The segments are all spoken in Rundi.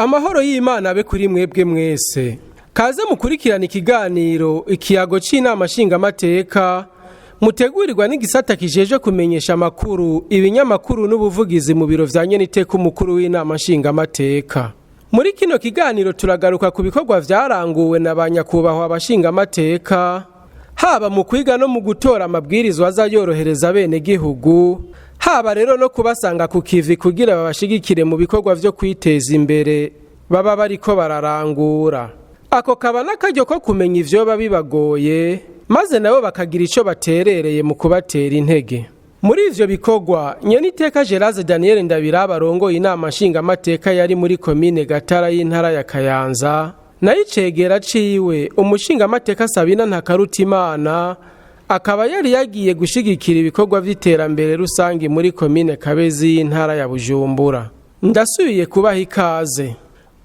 Amahoro y'Imana abe kuri mwebwe mwese. Kaze mukurikirana ikiganiro ikiyago c'inama nshingamateka mutegurirwa n'igisata kijejwe kumenyesha amakuru, ibinyamakuru n'ubuvugizi mu biro vya nyeniteka umukuru w'inama nshingamateka. Muri kino kiganiro turagaruka ku bikorwa vyaranguwe na ba nyakubahwa abashingamateka, haba mu kwiga no mu gutora amabwirizwa aza yorohereza abenegihugu, haba rero no kubasanga ku kivi kugira babashigikire mu bikorwa vyo kwiteza imbere baba bariko bararangura. Ako kaba n'akaryo ko kumenya ivyoba bibagoye, maze nabo bakagira ico baterereye mu kubatera intege. Muri ivyo bikorwa, nyeniteka Gerase Daniel Ndabiraba arongoye inama nshingamateka yari muri komine Gatara y'intara ya Kayanza, nayo icegera ciwe umushingamateka Sabina Ntakarutimana akaba yari yagiye gushigikira ibikorwa vy'iterambere rusangi muri komine Kabezi y'intara ya Bujumbura. Ndasubiye kubaha ikaze.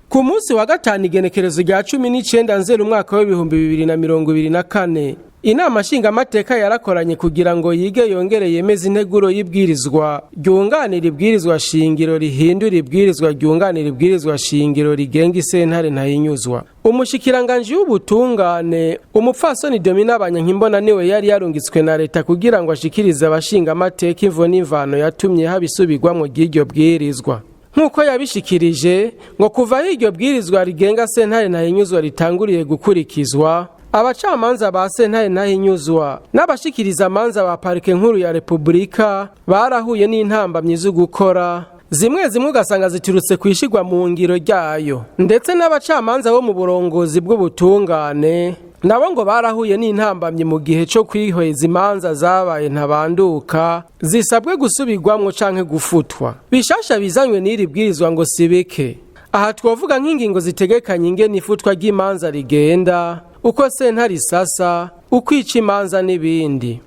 Ku munsi wa gatanu, igenekerezo rya 19 Nzeri umwaka w'2024, inama nshingamateka yarakoranye kugira ngo yige yongere yemeze integuro y'ibwirizwa ryunganira ibwirizwa shingiro rihindura ibwirizwa ryunganira ibwirizwa shingiro rigenga isentare ntahinyuzwa. Umushikiranganji w'ubutungane, umupfasoni Domina Banyankimbona, niwe yari yarungitswe na leta kugira ngo ashikirize abashingamateka imvo n'imvano yatumye haba isubirwamwo ry'iryo bwirizwa. Nk'uko yabishikirije, ngo kuva aho iryo bwirizwa rigenga sentare ntahinyuzwa ritanguriye gukurikizwa, abacamanza ba sentare ntahinyuzwa n'abashikiriza amanza ba parike nkuru ya Repubulika barahuye n'intambamyi zo gukora, zimwe zimwe ugasanga ziturutse kwishigwa mu ngiro ryayo. Ndetse n'abacamanza bo mu burongozi bw'ubutungane nabo ngo barahuye n'intambamyi mu gihe co kwihweza imanza zabaye ntabanduka zisabwe gusubirwamwo canke gufutwa. Bishasha bizanywe n'iri bwirizwa ngo sibike. Aha twovuga nk'ingingo zitegekanya ingene ifutwa ry'imanza rigenda, uko sentare isasa, ukwica imanza n'ibindi.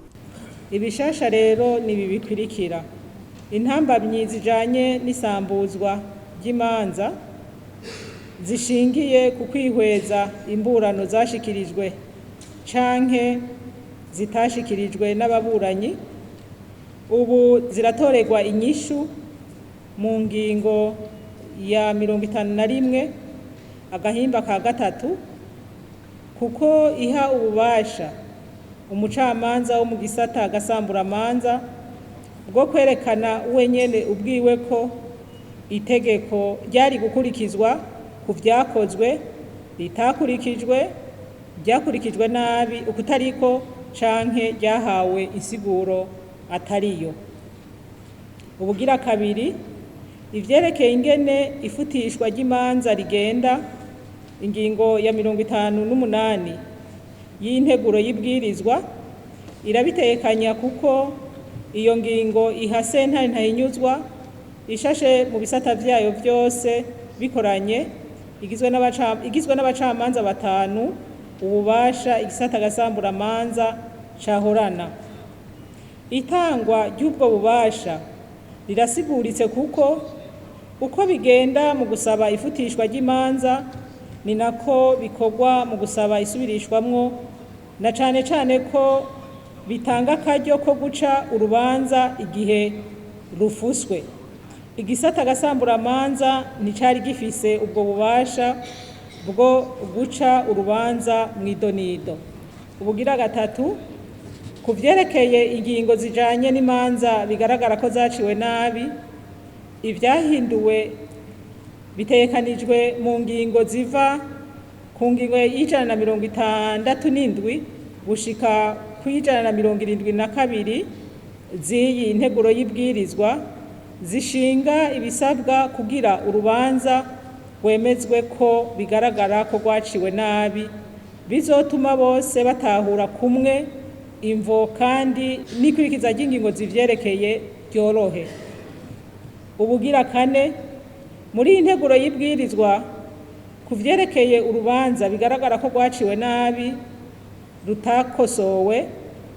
Ibishasha rero ni ibi bikurikira: intambamyi zijanye n'isambuzwa ry'imanza zishingiye ku kwihweza imburano zashikirijwe canke zitashikirijwe n'ababuranyi, ubu ziratorerwa inyishu mu ngingo ya 51 agahimba ka gatatu, kuko iha ububasha umucamanza wo mu gisata gasamburamanza bwo kwerekana wenyene ubwiwe ko itegeko ryari gukurikizwa ku vyakozwe ritakurikijwe, ryakurikijwe nabi, ukutariko canke ryahawe insiguro atariyo. Ubugira kabiri, ivyerekeye ingene ifutishwa ry'imanza rigenda, ingingo ya 58 y'integuro y'ibwirizwa irabitekanya, kuko iyo ngingo iha sentare ntahinyuzwa ishashe mu bisata vyayo vyose bikoranye igizwe n'abacamanza batanu ububasha igisata gasamburamanza cahorana. Itangwa ry'ubwo bubasha rirasiguritse, kuko uko bigenda mu gusaba ifutishwa ry'imanza ni nako bikorwa mu gusaba isubirishwamwo, na cane cane ko bitanga akaryo ko guca urubanza igihe rufuswe. Igisata gasamburamanza nticari gifise ubwo bubasha bwo guca urubanza mw'idonido. Ubugira gatatu, ku vyerekeye ingingo zijanye n'imanza bigaragara ko zaciwe nabi, ivyahinduwe bitegekanijwe mu ngingo ziva ku ngingo y'167 gushika ku 172 z'iyi nteguro y'ibwirizwa, zishinga ibisabwa kugira urubanza rwemezwe ko bigaragara ko rwaciwe nabi, bizotuma bose batahura kumwe imvo kandi n'ikurikiza ry'ingingo zivyerekeye ryorohe. Ubugira kane, muri iyi nteguro y'ibwirizwa, ku vyerekeye urubanza bigaragara ko rwaciwe nabi rutakosowe,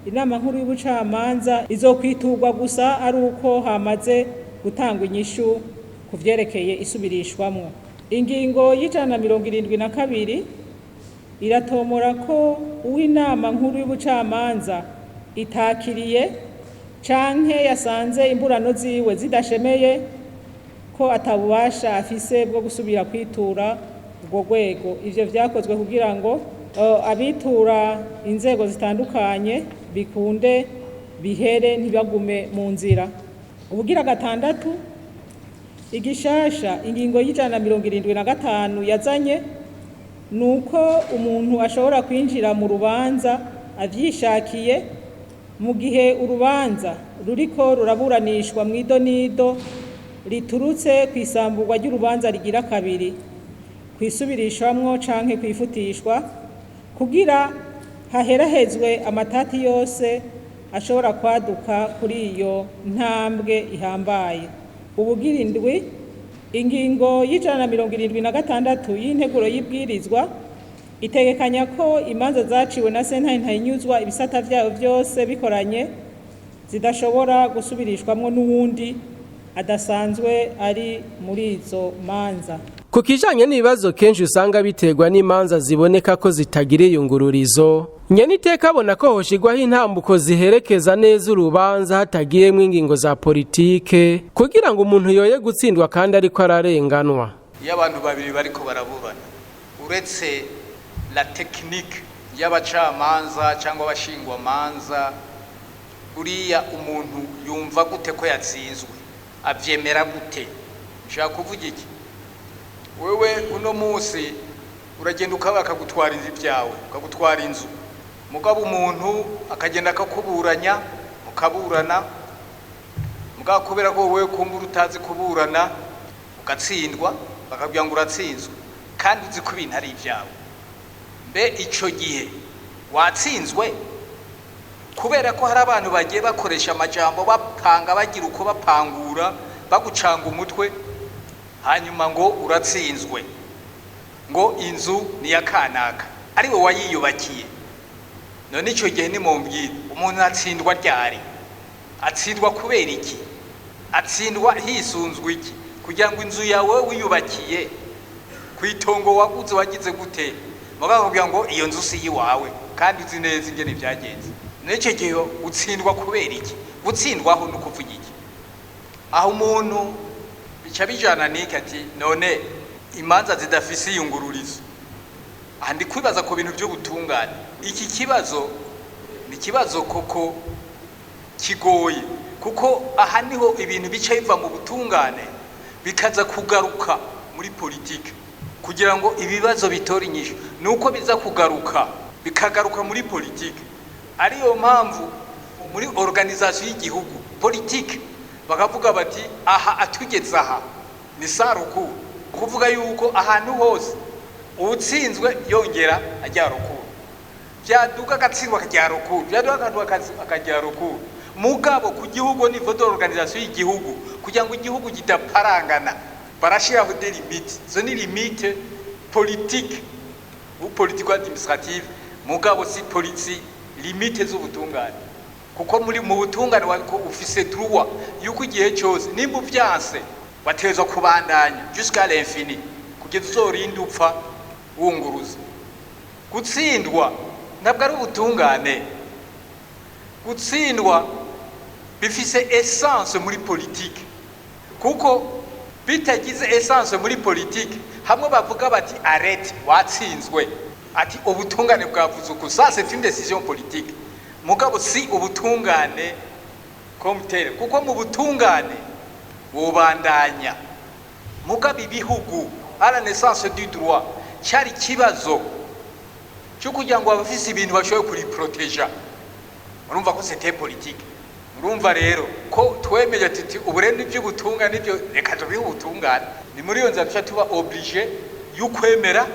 inama nkuru y'ubucamanza izokwiturwa gusa ari uko hamaze gutangwa inyishu ku vyerekeye isubirishwamwo. Ingingo y'172 iratomora ko uw'inama nkuru y'ubucamanza itakiriye canke yasanze imburano ziwe zidashemeye ko atabubasha afise bwo gusubira kwitura urwo rwego. Ivyo vyakozwe kugira ngo abitura inzego zitandukanye bikunde bihere, ntibagume mu nzira. Ubugira gatandatu, igishasha ingingo y'175 yazanye ni uko umuntu ashobora kwinjira mu rubanza avyishakiye mu gihe urubanza ruriko ruraburanishwa mw'idonido riturutse kw'isamburwa ry'urubanza rigira kabiri, kwisubirishwamwo canke kwifutishwa, kugira haherahezwe amatati yose ashobora kwaduka kuri iyo ntambwe ihambaye. Ubugira indwi, ingingo y'176 y'integuro y'ibwirizwa itegekanya ko imanza zaciwe na sentare ntahinyuzwa ibisata vyayo vyose bikoranye zidashobora gusubirishwamwo n'uwundi adasanzwe ari muri izo manza. Ku kijanye n'ibibazo kenshi usanga biterwa n'imanza ziboneka ko zitagira iyungururizo, nyeniteka abona ko hoshirwaho intambuko ziherekeza neza urubanza hatagiyemwo ingingo za politike, kugira ngo umuntu yoye gutsindwa kandi ariko ararenganwa. Iyo abantu babiri bariko baraburana, uretse la technique y'abacamanza cyangwa abashingwamanza, uriya umuntu yumva gute ko yatsinzwe? Avyemera gute? Nshaka kuvuga iki? Wewe uno munsi uragenda ukaba akagutwara inzu ibyawe, akagutwara inzu, mugabo umuntu akagenda akakuburanya, mukaburana, mugabo kubera ko wowe kumbura utazi kuburana ugatsindwa, bakabwira ngo uratsinzwe kandi uzi ko ibintu ari ibyawe. Mbe ico gihe watsinzwe kubera ko hari abantu bagiye bakoresha amajambo, bapanga, bagira uko bapangura, bagucanga umutwe, hanyuma ngo uratsinzwe, ngo inzu ni ya kanaka ari we wayiyubakiye. None icyo gihe nimumbwire, umuntu atsindwa ryari? Atsindwa kubera iki? Atsindwa hisunzwe iki? Kugira ngo inzu yawe wiyubakiye ku itongo waguze wagize gute, mugabo kugira ngo iyo nzu si iwawe kandi uzi neza ingene byagenze. N'icyo gihe utsindwa kubera iki? Gutsindwaho ni ukuvuga iki? Aho umuntu bica bijana n'iki, ati none imanza zidafise iyungururizo. Aha ndi kwibaza ku bintu by'ubutungane. Iki kibazo ni ikibazo koko kigoye, kuko aha niho ibintu bica biva mu butungane bikaza kugaruka muri politike. Kugira ngo ibibazo bitore inyishu ni uko biza kugaruka, bikagaruka muri politike. Ariyo mpamvu muri organisation y'igihugu politike bakavuga bati aha atugeze aha ni saruku, kuvuga yuko ahantu hose uwutsinzwe yongera ajya rukuru, byaduka agatsindwa akajya rukuru, byaduka akajya rukuru. Mugabo ku gihugu, niveau d'organisation y'igihugu, kugira ngo igihugu kidaparangana, barashiraho des limites. Izo ni limite politique ou politico administrative, mugabo si polisi limite z'ubutungane, kuko muri mu butungane ufise droit yuko igihe cyose nimba uvyanse watezwa kubandanya jusqu'à l'infini, kugeza uzorinda upfa wunguruza. Gutsindwa ntabwo ari ubutungane. Gutsindwa bifise essence muri politike, kuko bitagize essence muri politike, hamwe bavuga bati arrête, watsinzwe, ati ubutungane bwavuze uku, ça c'est une décision politique, mugabo si ubutungane comme tel, kuko mu butungane wobandanya. Mugabo ibihugu à la naissance du droit cyari kibazo cyo kugira ngo abafise ibintu bashobore kuriproteja. Urumva ko c'était politique. Urumva rero ko twemeje tuti uburende iby'ubutungane ibyo reka tubihe ubutungane. Ni muri iyo nzira tuca tuba obligé y'ukwemera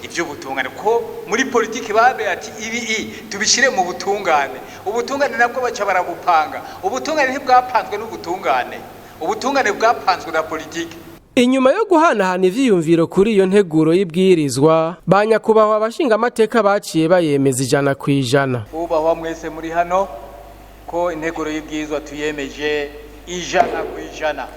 iby'ubutungane, ko muri politiki babe ati ibi i tubishyire mu butungane. Ubutungane nabwo baca barabupanga. Ubutungane ntibwapanzwe n'ubutungane, ubutungane bwapanzwe na politiki. Inyuma yo guhanahana ivyiyumviro kuri iyo nteguro y'ibwirizwa, ba nyakubahwa abashingamateka baciye bayemeza 100%. Ubahwa mwese muri hano, ko integuro y'ibwirizwa tuyemeje 100%.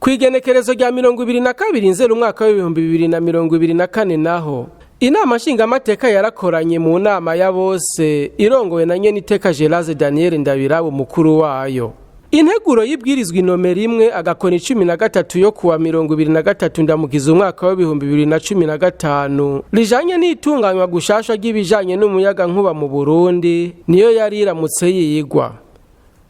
Kw'igenekerezo rya 22 Nzero umwaka w'2024 naho, inama nshingamateka yarakoranye mu nama ya bose irongowe na nyeniteka Gerase Daniel Ndabirabo, umukuru wayo. Integuro y'ibwirizwa inomero 1-13 yo kuwa 23 Ndamukiza umwaka wa 2015 rijanye n'itunganywa gushasha ry'ibijanye n'umuyaga nkuba mu Burundi niyo yari iramutse yigwa.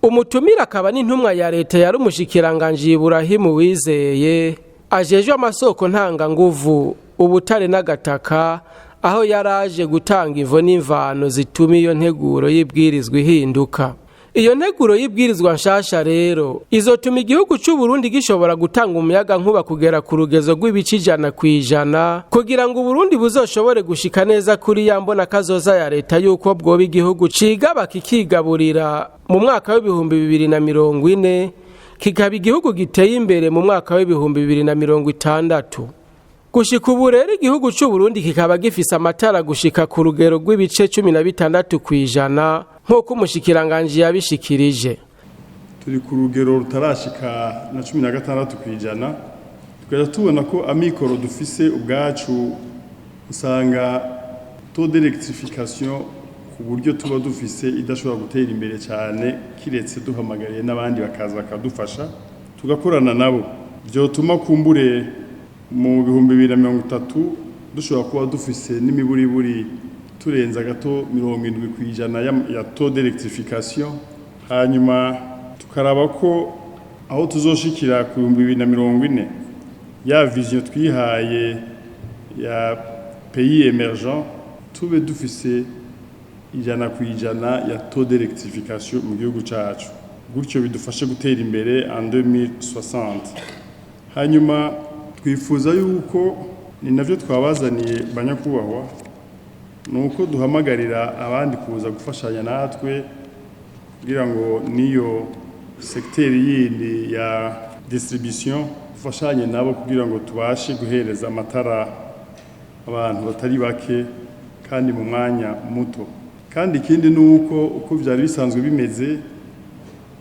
Umutumire akaba n'intumwa ya leta yari umushikiranganji Ibrahim Uwizeye, ajejwe amasoko ntanganguvu, ubutare n'agataka, aho yaraje gutanga imvo n'imvano zituma iyo nteguro y'ibwirizwa ihinduka. Iyo nteguro y'ibwirizwa nshasha rero izotuma igihugu c'u Burundi gishobora gutanga umuyaga nkuba kugera ku rugezo rw'ibice 100%, kugira ngo Uburundi buzoshobore gushika neza kuri ya mbona kazoza ya leta yuko bwoba igihugu cigaba kikigaburira mu mwaka wa 2040, kikaba igihugu giteye imbere mu mwaka wa 2060. Gushika ubu rero, igihugu c'u Burundi kikaba gifise amatara gushika ku rugero rw'ibice 16%, nk'uko umushikiranganji yabishikirije. Turi ku rugero rutarashika na 16%. Tukajya tubona ko amikoro dufise ubwacu, usanga taux d'électrification ku buryo tuba dufise idashobora gutera imbere cyane, kiretse duhamagariye n'abandi bakaza bakadufasha, tugakorana nabo. Byotuma kumbure mu 2030 dushobora kuba dufise n'imiburiburi turenza gato 70% ya taux d'électrification. Hanyuma tukaraba ko aho tuzoshikira ku 2040, ya vision twihaye ya pays émergent, tube dufise 100% ya taux d'électrification mu gihugu cacu, gutyo bidufashe gutera imbere en 2060. Hanyuma twifuza yuko, ni navyo twabazaniye banyakubahwa, ni uko duhamagarira abandi kuza gufashanya natwe kugira ngo niyo secteur yindi ya distribution dufashanye nabo, kugira ngo tubashe guhereza amatara abantu batari bake kandi mu mwanya muto. Kandi ikindi ni uko, uko byari bisanzwe bimeze,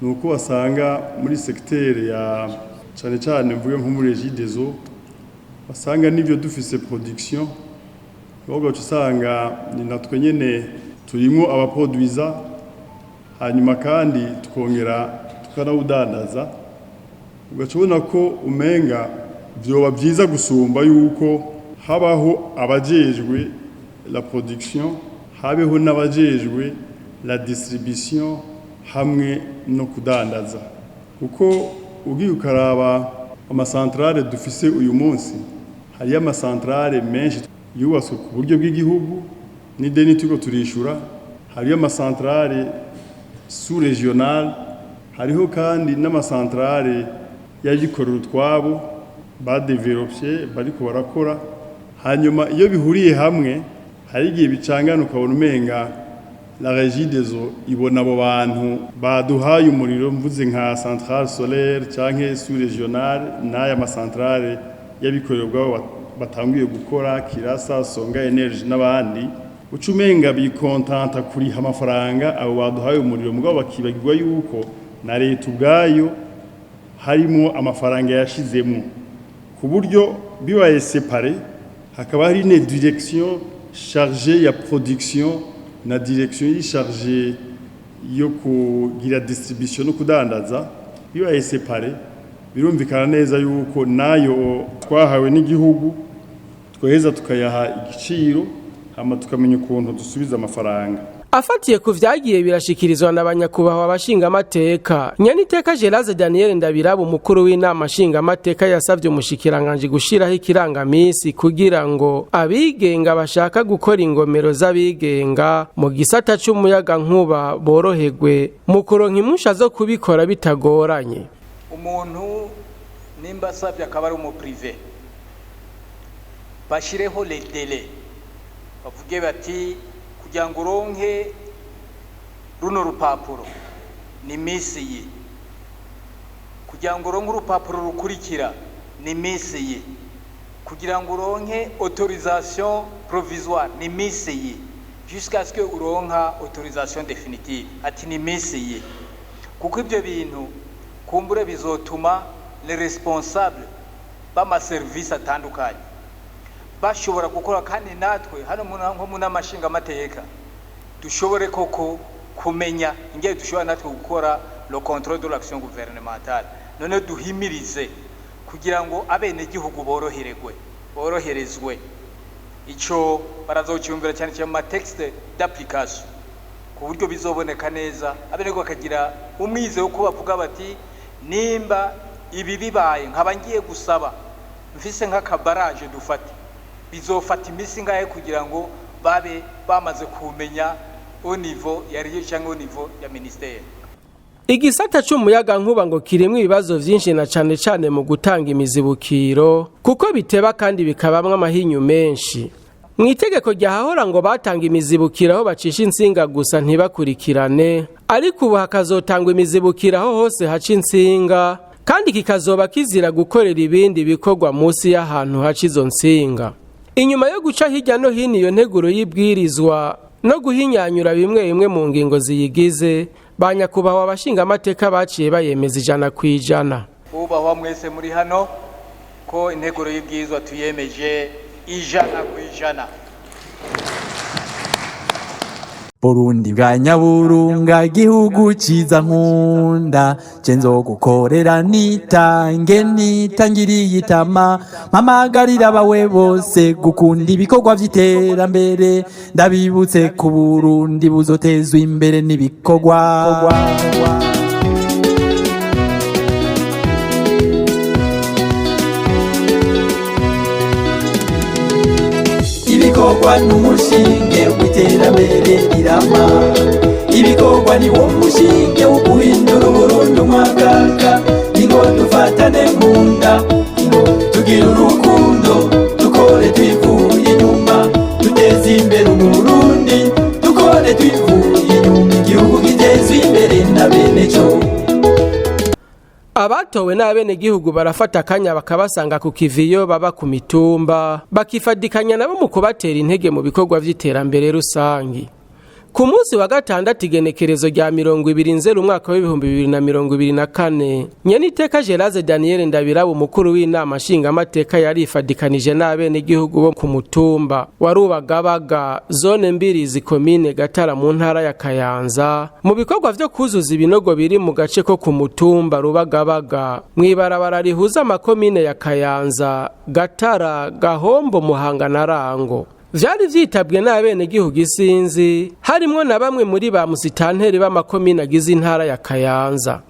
ni uko wasanga muri secteur ya cyane cyane, mvuge nko muri Regideso, wasanga n'ibyo dufise production, ahubwo usanga ni natwe nyene turimo abaproduiza, hanyuma kandi tukongera tukanawudandaza, ugaca ubona ko umenga vyoba byiza gusumba yuko habaho abajejwe la production, habeho n'abajejwe la distribution hamwe no kudandaza. Kuko ugiye ukaraba amacentrales dufise uyu munsi, hariyo amacentrales menshi yubatswe ku buryo bw'igihugu n'ideni turiko turishura, hariyo amacentrales sous régional, hariho kandi n'amacentrales y'abikorera utwabo badevelopye bariko barakora. Hanyuma iyo bihuriye hamwe, hari igihe bicangana, ukabona umenga la Regideso ibona abo bantu baduhaye umuriro, mvuze nka centrale solaire canke sous régionale n'aya macentrales y'abikorera ubwabo batanguye gukora, Kirasa, Songa Energy n'abandi, uca umenga bikontanta kuriha amafaranga abo baduhaye umuriro, mugabo bakibagirwa yuko na leta ubwayo harimo amafaranga yashizemo, ku buryo bibaye séparé, hakaba hari une direction chargée ya production na direction iri chargée yo kugira distribution no kudandaza, bibaye séparé, birumvikana neza yuko nayo twahawe n'igihugu twaheza tukayaha igiciro, hama tukamenya ukuntu dusubiza amafaranga. Afatiye ku vyagiye birashikirizwa na banyakubahwa abashingamateka, nyaniteka Gélase Daniel Ndabiraba, umukuru w'inama nshingamateka, yasavye umushikiranganji gushiraho ikirangamisi kugira ngo abigenga bashaka gukora ingomero z'abigenga mu gisata c'umuyaga nkuba boroherwe mu kuronka impusha zo kubikora bitagoranye. Umuntu nimba asabye akaba ari umuprivé, bashireho les délais, bavuge bati kugira ngo uronke runo rupapuro ni minsi iyi, kugira ngo uronke urupapuro rukurikira ni minsi iyi, kugira ngo uronke autorisation provisoire ni minsi iyi, jusqu'à ce que uronka autorisation définitive ati ni minsi iyi. Kuko ibyo bintu kumbure bizotuma les responsables b'amaserivisi atandukanye bashobora gukora, kandi natwe hano nko mu nama nshingamateka dushobore koko kumenya ingene dushobora natwe gukora. Le contrôle de l'action gouvernementale. None duhimirize kugira ngo abenegihugu borohererwe, boroherezwe. Ico barazociyumvira cyane cyane mu matexte d'application, ku buryo bizoboneka neza, abenegihugu bakagira umwizero ko bavuga bati: "Nimba ibi bibaye, nkaba ngiye gusaba mfise nk'akabaraje dufate, bizofata iminsi ingahe kugira ngo babe bamaze kumenya au niveau ya région cyangwa au niveau ya ministère?" Igisata c'umuyaga nkuba ngo kirimwo ibibazo vyinshi, na cane cane mu gutanga imizibukiro, kuko biteba kandi bikabamwo amahinyu menshi. Mu itegeko ryahahora ngo batanga imizibukiro aho bacisha intsinga gusa, ntibakurikirane, ariko ubu hakazotangwa imizibukiro aho hose haca intsinga, kandi kikazoba kizira gukorera ibindi bikorwa munsi y'ahantu haca izo ntsinga. Inyuma yo guca hirya no hino iyo nteguro y'ibwirizwa no guhinyanyura bimwe bimwe mu ngingo ziyigize, ba nyakubahwa abashingamateka baciye bayemeza 100%. Ubahwa mwese muri hano, ko integuro y'ibwirizwa tuyemeje 100%. Burundi bwa nyaburunga, gihugu ciza nkunda, je nzogukorera nitange, nitangiriye itama, mpamagarira abawe bose gukunda ibikorwa vy'iterambere. Ndabibutse ku Burundi buzotezwa imbere n'ibikorwa. Ibikorwa n'umushinge w'iterambere rirama. Ibikorwa ni wo mushinge wo guhindura Uburundi umwakaka. Ingo dufatane mu nda, ingo tugire urukundo, dukore twivuye inyuma, duteze imbere Uburundi. Dukore twivuye inyuma, igihugu gitezwe imbere na bene co. Abatowe n'abenegihugu barafata akanya bakabasanga ku kiviyo baba ku mitumba, bakifadikanya nabo mu kubatera intege mu bikorwa vy'iterambere rusangi. Ku munsi wa gatandatu, igenekerezo rya 20 Nzeri umwaka w'2024, nyeniteka Gerase Daniel Ndabiraba, umukuru w'inama nshingamateka, yarifadikanije n'abenegihugu bo ku mutumba wa Rubagabaga, zone Mbirizi, komine Gatara, mu ntara ya Kayanza, mu bikorwa vyo kuzuza ibinogo biri mu gace ko ku mutumba Rubagabaga, mw'ibarabara rihuza amakomine ya Kayanza, Gatara, Gahombo, Muhanga na Rango. Vyari vyitabwe n'abenegihugu isinzi, harimwo na bamwe muri ba musitanteri b'amakomine agize intara ya Kayanza.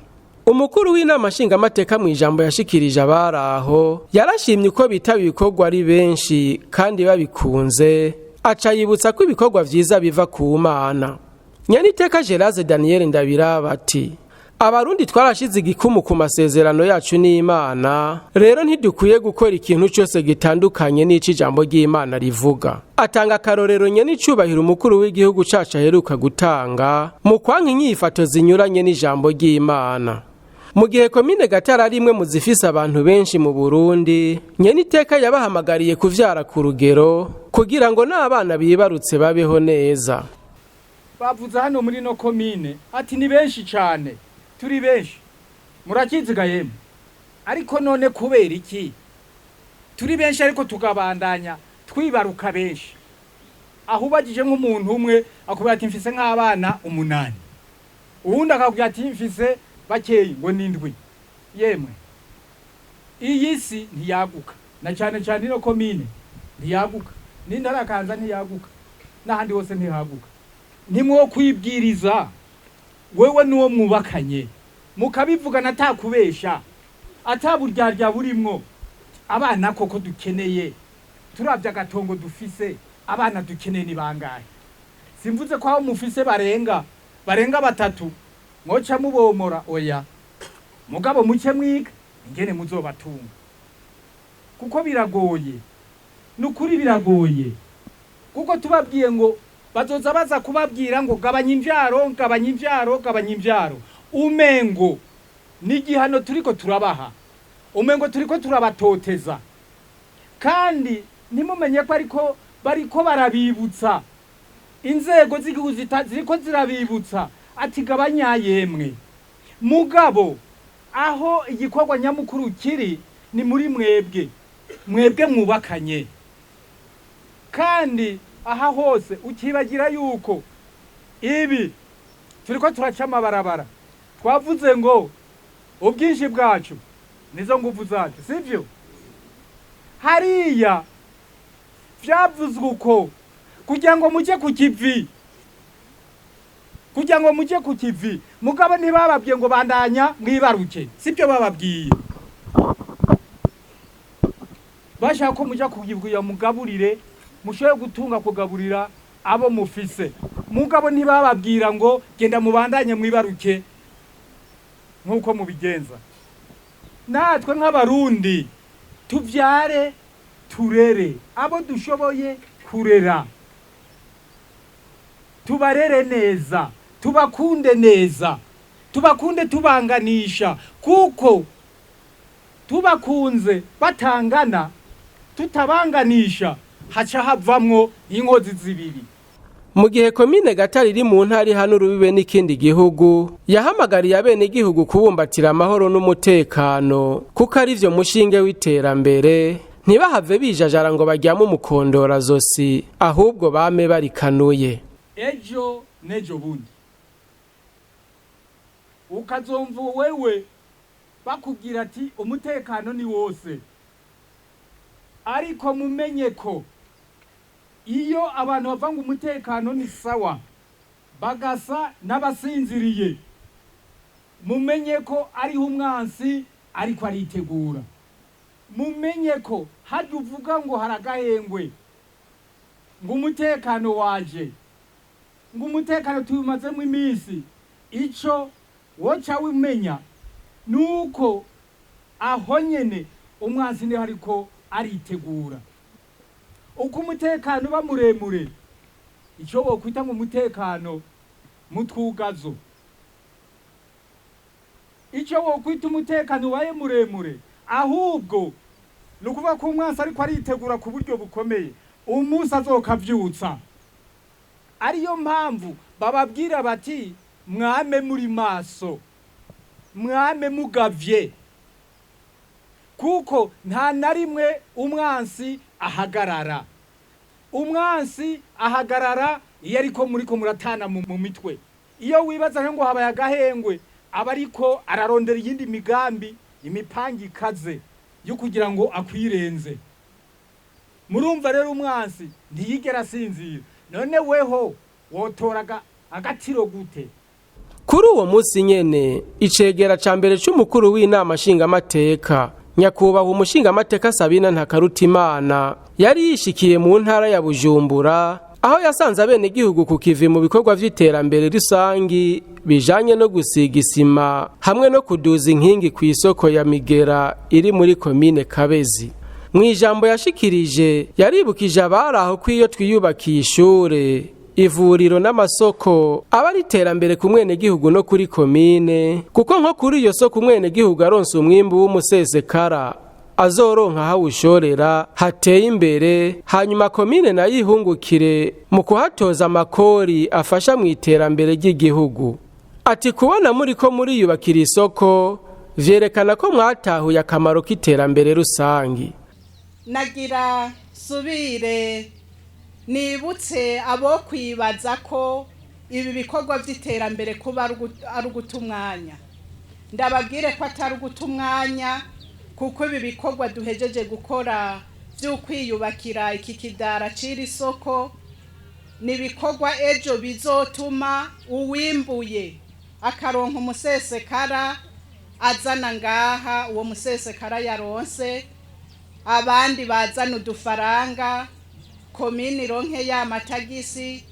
Umukuru w'inama nshingamateka, mu ijambo yashikirije abari aho, yarashimye uko bitaba ibikorwa ari benshi kandi babikunze, aca yibutsa ko ibikorwa vyiza biva ku Mana. Nyeniteka Gerase Daniel Ndabiraba ati: "Abarundi twarashize igikumu ku masezerano yacu n'Imana, rero ntidukwiye gukora ikintu cyose gitandukanye n'ico ijambo ry'Imana rivuga." Atanga akarorero nyenicubahiro umukuru w'igihugu cacu aheruka gutanga mu kwanka inyifato zinyuranye n'ijambo ry'Imana. Mu gihe komine Gatara ari imwe mu zifise abantu benshi mu Burundi, nyeniteka yabahamagariye kuvyara ku rugero kugira ngo n'abana bibarutse babeho neza. Bavuze hano muri no komine ati ni benshi cyane, turi benshi, murakiziga yemwe. Ariko none kubera iki turi benshi ariko tukabandanya twibaruka benshi? Aho ubagije nk'umuntu umwe akubwira ati: "Mfise nk'abana 8," uwundi akakubwira ati: "Mfise bakeyi," ngo ni 7. Yemwe, iyi si ntiyaguka, na cyane cyane ino komine ntiyaguka, n'intara Kayanza ntiyaguka, n'ahandi hose ntihaguka. Nimwo kwibwiriza wewe n'uwo mwubakanye, mukabivugana atakubesha, ataburyarya burimwo: abana koko dukeneye, turabye agatongo dufise, abana dukeneye ni bangahe? Simvuze ko aho mufise barenga 3 mwoca mubomora, oya. Mugabo muke mwiga ingene muzobatunga, kuko biragoye, nukuri biragoye, kuko tubabwiye ngo bazoza baza kubabwira ngo gabanya imvyaro, gabanya imvyaro, gabanya imvyaro, umengo ni igihano turiko turabaha, umengo turiko turabatoteza. Kandi ntimumenye ko ariko bariko barabibutsa, inzego z'igihugu ziriko zirabibutsa ati: "Gabanya yemwe." Mugabo aho igikorwa nyamukuru kiri ni muri mwebwe, mwebwe mwubakanye. Kandi aha hose ukibagira yuko ibi turiko turaca amabarabara. Twavuze ngo ubwinshi bwacu nizo nguvu zacu, sivyo? Hariya vyavuzwe uko kugira ngo muje ku kivi, kugira ngo muje ku kivi, mugabo ntibababwiye ngo bandanya mwibaruke, sibyo bababwiye. Bashaka ko muja kugira mugaburire, mushobore gutunga kugaburira abo mufise, mugabo ntibababwira ngo genda mubandanye mwibaruke nk'uko mubigenza. Natwe nk'abarundi tuvyare turere abo dushoboye kurera, tubarere neza, tubakunde neza, tubakunde tubanganisha, kuko tubakunze batangana tutabanganisha haca havamwo inkozi zibiri. Mu gihe komine Gatare iri mu ntara ihana urubibe n'ikindi gihugu, yahamagariye abenegihugu kubumbatira amahoro n'umutekano kuko ari vyo mushinge w'iterambere, ntibahave bijajara ngo baryame umukondorazosi, ahubwo bame barikanuye. Ejo n'ejo bundi ukazomva wewe bakubwira ati umutekano ni wose, ariko mumenye ko iyo abantu bavanga umutekano ni sawa bagasa n'abasinziriye, mumenye ko ariho umwansi ariko aritegura. Mumenye ko hajya uvuga ngo haragahengwe, ngo umutekano waje, ngo umutekano tuwumazemo iminsi, ico woca wimenya nuko aho nyene umwansi niho ariko aritegura. Uko umutekano uba muremure, ico wokwita ngo umutekano mutwugazo, ico wokwita umutekano ubaye muremure, ahubwo ni ukuvuga ko umwansi ariko aritegura ku buryo bukomeye, umunsi azokavyutsa. Ariyo mpamvu bababwira bati mwame muri maso, mwame mugavye, kuko nta na rimwe umwansi ahagarara. Umwansi ahagarara iyo ariko muriko muratana mu mitwe. Iyo wibaza ngo habaye agahengwe, aba ariko ararondera iyindi migambi, imipangi ikaze yo kugira ngo akwirenze. Murumva rero umwansi ntiyigera asinzira. None weho wotoraga agatiro gute? Kuri uwo munsi nyene, icegera ca mbere c'umukuru w'inama nshingamateka, nyakubahwa umushingamateka Sabina Ntakarutimana, yari yishikiye mu ntara ya Bujumbura, aho yasanze abenegihugu ku kivi mu bikorwa vy'iterambere rusangi bijanye no gusiga isima hamwe no kuduza inkingi kw'isoko ya Migera iri muri komine Kabezi. Mw'ijambo yashikirije, yaribukije abari aho ko iyo twiyubakiye ishure, ivuriro n'amasoko aba ari iterambere ku mwenegihugu no kuri komine, kuko nko kuri iyo soko umwenegihugu aronse umwimbu w'umusesekara azoronka aho awushorera hateye imbere, hanyuma komine nayo ihungukire mu kuhatoza amakori afasha mu iterambere ry'igihugu. Ati kubona muriko muriyubakira isoko vyerekana ko mwatahuye akamaro k'iterambere rusangi. Nagira subire nibutse abo kwibaza ko ibi bikorwa by'iterambere kuba ari uguta umwanya. Ndababwire ko atari uguta umwanya, kuko ibi bikorwa duhejeje gukora by'ukwiyubakira iki kidara c'iri soko ni ibikorwa ejo bizotuma uwimbuye akaronka umusesekara azana ngaha, uwo musesekara yaronse, abandi bazana udufaranga, komini ironke ya matagisi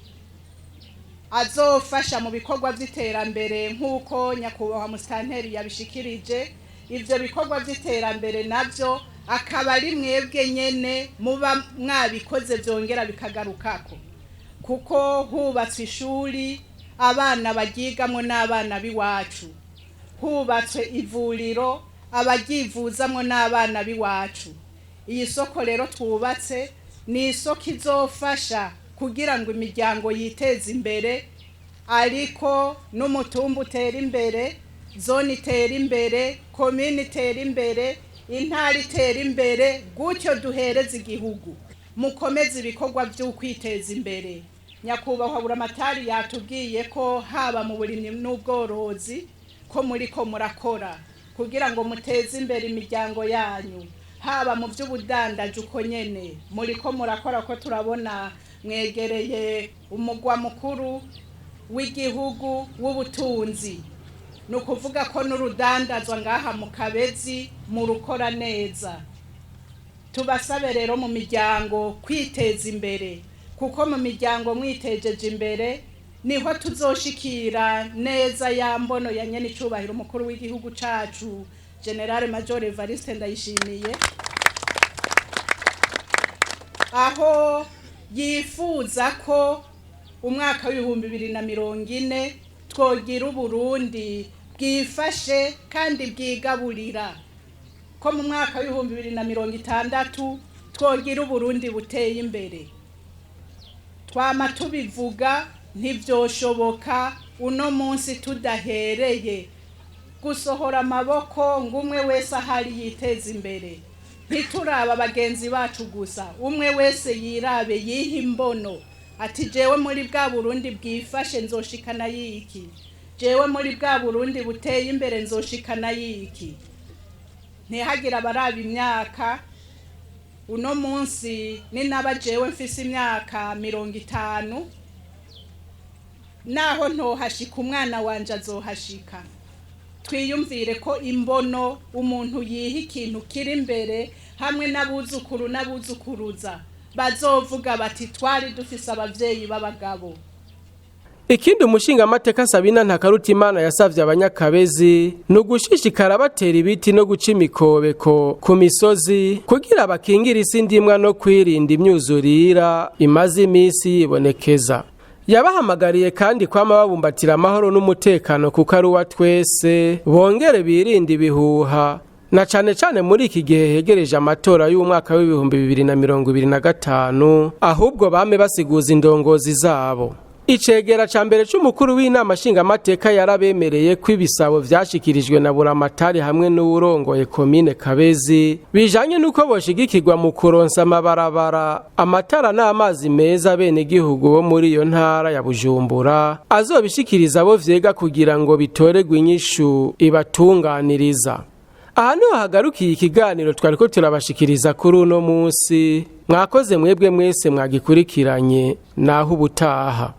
azofasha mu bikorwa by'iterambere nk'uko nyakubahwa musitanteri yabishikirije. Ivyo bikorwa by'iterambere navyo akaba ari mwebwe nyene muba mwabikoze, vyongera bikagarukako, kuko hubatswe ishuri abana baryigamwo n'abana b'iwacu, hubatswe ivuriro abaryivuzamwo n'abana b'iwacu. Iyi soko rero twubatse ni isoko izofasha kugira ngo imiryango yiteze imbere, ariko n'umutumba utera imbere, zone itera imbere, komine itera imbere, intara itera imbere, gutyo duhereze igihugu. Mukomeze ibikorwa by'ukwiteza imbere. Nyakubahwa Buramatari yatubwiye ko haba mu burimyi n'ubworozi Ko muriko murakora kugira ngo muteze imbere imiryango yanyu, haba mu by'ubudandaji uko nyene muriko murakora, ko turabona mwegereye umugwa mukuru w'igihugu w'ubutunzi. Ni ukuvuga ko n'urudandazwa ngaha mu Kabezi murukora neza. Tubasabe rero mu miryango kwiteza imbere, kuko mu miryango mwitejeje imbere niho tuzoshikira neza ya mbono ya nyene icubahiro umukuru w'igihugu cacu, Général Major Evariste Ndayishimiye, aho yifuza ko umwaka w'2040 twogira Uburundi bwifashe kandi bwigaburira, ko mu mwaka w'2060 twogira Uburundi buteye imbere. Twama tubivuga, ntivyoshoboka uno munsi tudahereye gusohora amaboko ngo umwe wese ahari yiteze imbere. Ntituraba bagenzi bacu gusa, umwe wese yirabe, yihe imbono ati: "Jewe muri bwa Burundi bwifashe nzoshikana yiki? Jewe muri bwa Burundi buteye imbere nzoshikana yiki?" Ntihagire abaraba imyaka. Uno munsi ni naba jewe mfise imyaka 50, naho ntohashika, umwana wanje azohashika. Twiyumvire ko imbono umuntu yiha ikintu kiri imbere, hamwe n'abuzukuru n'abuzukuruza bazovuga bati: "Twari dufise abavyeyi b'abagabo." Ikindi umushingamateka Sabina Ntakarutimana yasavye Abanyakabezi ni ugushishikara batera ibiti no guca imikobeko ku misozi kugira bakingire isi ndimwa no kwirinda imyuzurira imaze imisi yibonekeza. Yabahamagariye kandi kwama babumbatira amahoro n'umutekano, kuko ari uwa twese, bongere birinde ibihuha, na cane cane muri iki gihe hegereje amatora y'umwaka w'2025, ahubwo bame basiguza indongozi zabo. Icegera ca mbere c'umukuru w'inama nshingamateka yarabemereye ko ibisabo vyashikirijwe na Buramatari hamwe n'uwurongoye komine Kabezi bijanye n'uko boshigikirwa mu kuronsa amabarabara, amatara n'amazi meza abenegihugu bo muri iyo ntara ya Bujumbura, azobishikiriza abo vyega kugira ngo bitoregwe inyishu ibatunganiriza. Aha niho hagarukiye ikiganiro twariko turabashikiriza kuri uno munsi. Mwakoze mwebwe mwese mwagikurikiranye, naho ubutaha.